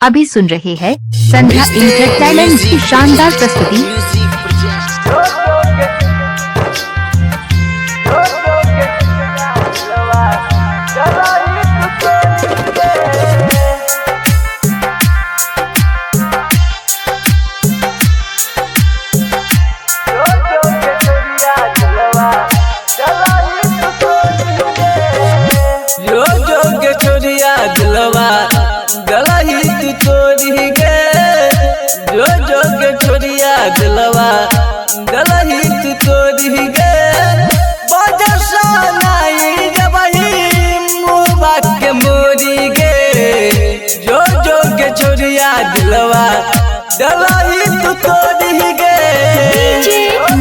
अभी सुन रहे हैं संध्या एंटरटेनमेंट की शानदार प्रस्तुति। जो जो के छोरिया दिलवा गलही तू तोरी गे, जो जो के छोरिया दिलवा गलही तू तोरी गे। बाजार सनाई जबही मुँह के मोरी गे, जो जो के छोरिया दिलवा गलही तू तोरी गे।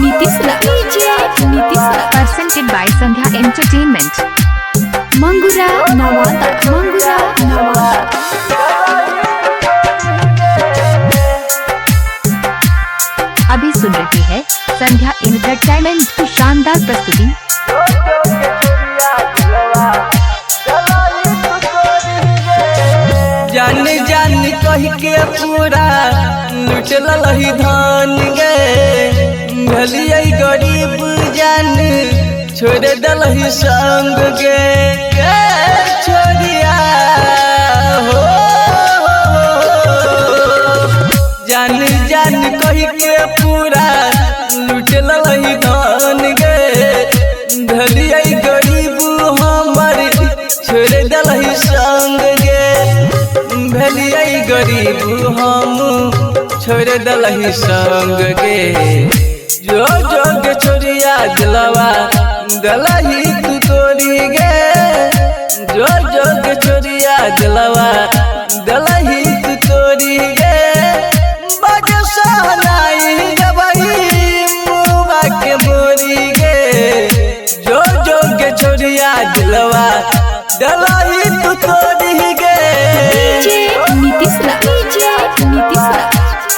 Nitish DJ Nitish Presented by Sandhya Entertainment. Mangura Nawada Mangura Nawada. अभी सुन रहे हैं संध्या एंटरटेनमेंट की शानदार प्रस्तुति। जान जान कह के पूरा लुट लही धान गे, भलियै गरीब जान छोड़ दलही संग गे, गे छोड़िया हो। जान जान कह के पूरा लुट लही धान गे, भलियै गरीब हमर छोड़ दलही संग गे, भेलियै गरीब हम छोड़ दलही संग गे। जो जो के छोरिया दिलवा दलही तू तोरी गे, जो जो के छोरिया दिलवा दलही तू तोरी गे। बज सहनाई जबही मुँह के मोरी गे, जो जो के छोरिया दिलवा दलही तू तोरी गे। DJ Nitish DJ Nitish.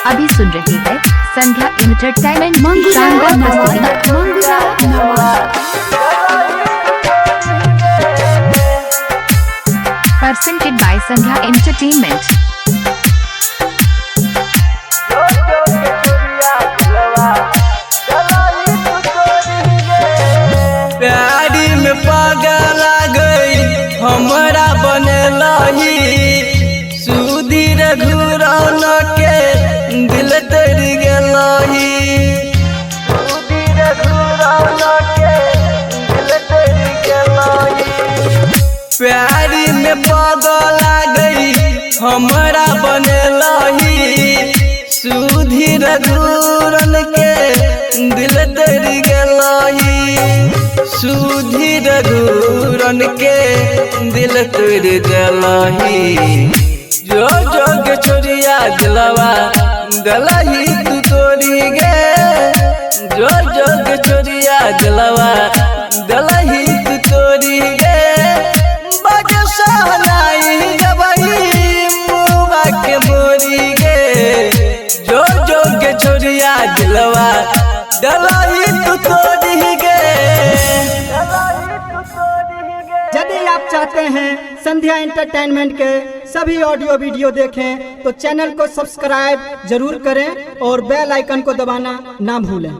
अभी सुन रहे हैं संध्या एंटरटेनमेंट की मंगुरा शानदार प्रस्तुति। नवादा मंगुरा Nawada. Presented by Sandhya Entertainment. प्यारी में पागल आ गई हमरा बनलही, सुधीर घुरौन के दिल तर गेलही, सुधीर घुरौन के दिल तर गेलही। प्यारी में पागल आ गई हमरा बनलही, सुधीर घुरन के दिल तर गेलही, सुधीर घुरन के दिल तोड़ देलही। जो जो के छोरिया दिलवा दलही तू तोरी गे, जो जो के छोरिया दिलवा दलही तू तोरी गे। बज सहनाई जबही मुँह के मोरी गे, जो जो के छोरिया दिलवा दलही तू तोरी गे। यदि आप चाहते हैं संध्या एंटरटेनमेंट के सभी ऑडियो वीडियो देखें तो चैनल को सब्सक्राइब जरूर करें और बेल आइकन को दबाना ना भूलें।